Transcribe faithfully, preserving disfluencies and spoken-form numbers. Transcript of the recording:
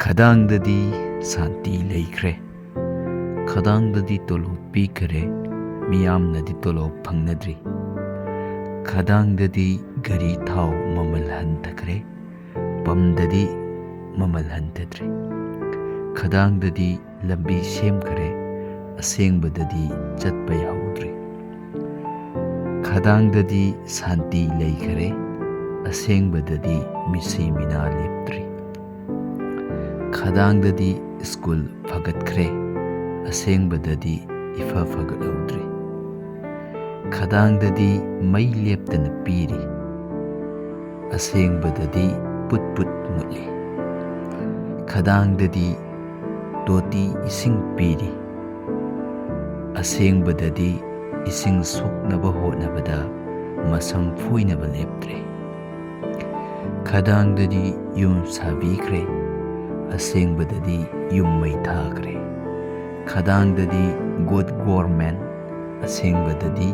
ꯈꯗꯥꯡꯗꯗꯤ ꯁꯥꯟꯇꯤ ꯂꯩꯈ꯭ꯔꯦ꯫ ꯈꯗꯥꯡꯗꯗꯤ ꯇꯣꯂꯣꯞ ꯄꯤꯈꯔꯦ, ꯃꯤꯌꯥꯝꯅꯗꯤ ꯇꯣꯂꯣꯞ ꯐꯪꯅꯗ꯭ꯔꯤ꯫ ꯈꯗꯥꯡꯗꯗꯤ ꯒꯥꯔꯤ ꯊꯥꯎ ꯃꯃꯜ ꯍꯟꯊꯈ꯭ꯔꯦ, ꯄꯝꯗꯗꯤ ꯃꯃꯜ ꯍꯟꯊꯗ꯭ꯔꯤ꯫ ꯈꯗꯥꯡꯗꯗꯤ ꯂꯝꯕꯤ ꯁꯦꯝꯈꯔꯦ, ꯑꯁꯦꯡꯕꯗꯗꯤ ꯆꯠꯄ ꯌꯥꯍꯧꯗ꯭ꯔꯤ꯫ ꯈꯗꯥꯡꯗꯗꯤ ꯁꯥꯟꯇꯤ ꯂꯩꯈꯔꯦ, ꯑꯁꯦꯡꯕꯗꯗꯤ ꯃꯤꯁꯤ ꯃꯤꯅꯥ ꯂꯦꯞꯇ꯭ꯔꯤ꯫ ꯈꯗꯥꯡꯗꯗꯤ ꯁ꯭ꯀꯨꯜ ꯐꯒꯠꯈ꯭ꯔꯦ, ꯑꯁꯦꯡꯕꯗꯗꯤ ꯏꯐ ꯐꯒꯠꯍꯧꯗ꯭ꯔꯤ꯫ ꯈꯗꯥꯡꯗꯗꯤ ꯃꯩ ꯂꯦꯞꯇꯅ ꯄꯤꯔꯤ, ꯑꯁꯦꯡꯕꯗꯗꯤ ꯄꯨꯠ ꯄꯨꯠ ꯃꯨꯠꯂꯤ꯫ ꯈꯗꯥꯡꯗꯗꯤ ꯇꯣꯇꯤ ꯏꯁꯤꯡ ꯄꯤꯔꯤ, ꯑꯁꯦꯡꯕꯗꯗꯤ ꯏꯁꯤꯡ ꯁꯣꯛꯅꯕ ꯍꯣꯠꯅꯕꯗ ꯃꯁꯝ ꯐꯣꯏꯅꯕ ꯂꯦꯞꯇ꯭ꯔꯦ꯫ ꯈꯗꯥꯡꯗꯗꯤ ꯌꯨꯝ ꯁꯥꯕꯤꯈ꯭ꯔꯦ, ꯑꯁꯦꯡꯕꯗꯗꯤ ꯌꯨꯝ ꯃꯩ ꯊꯥꯈ꯭ꯔꯦ꯫ ꯈꯗꯥꯡꯗꯗꯤ ꯒꯨꯗ ꯒꯣꯔꯃꯦꯟ, ꯑꯁꯦꯡꯕꯗꯗꯤ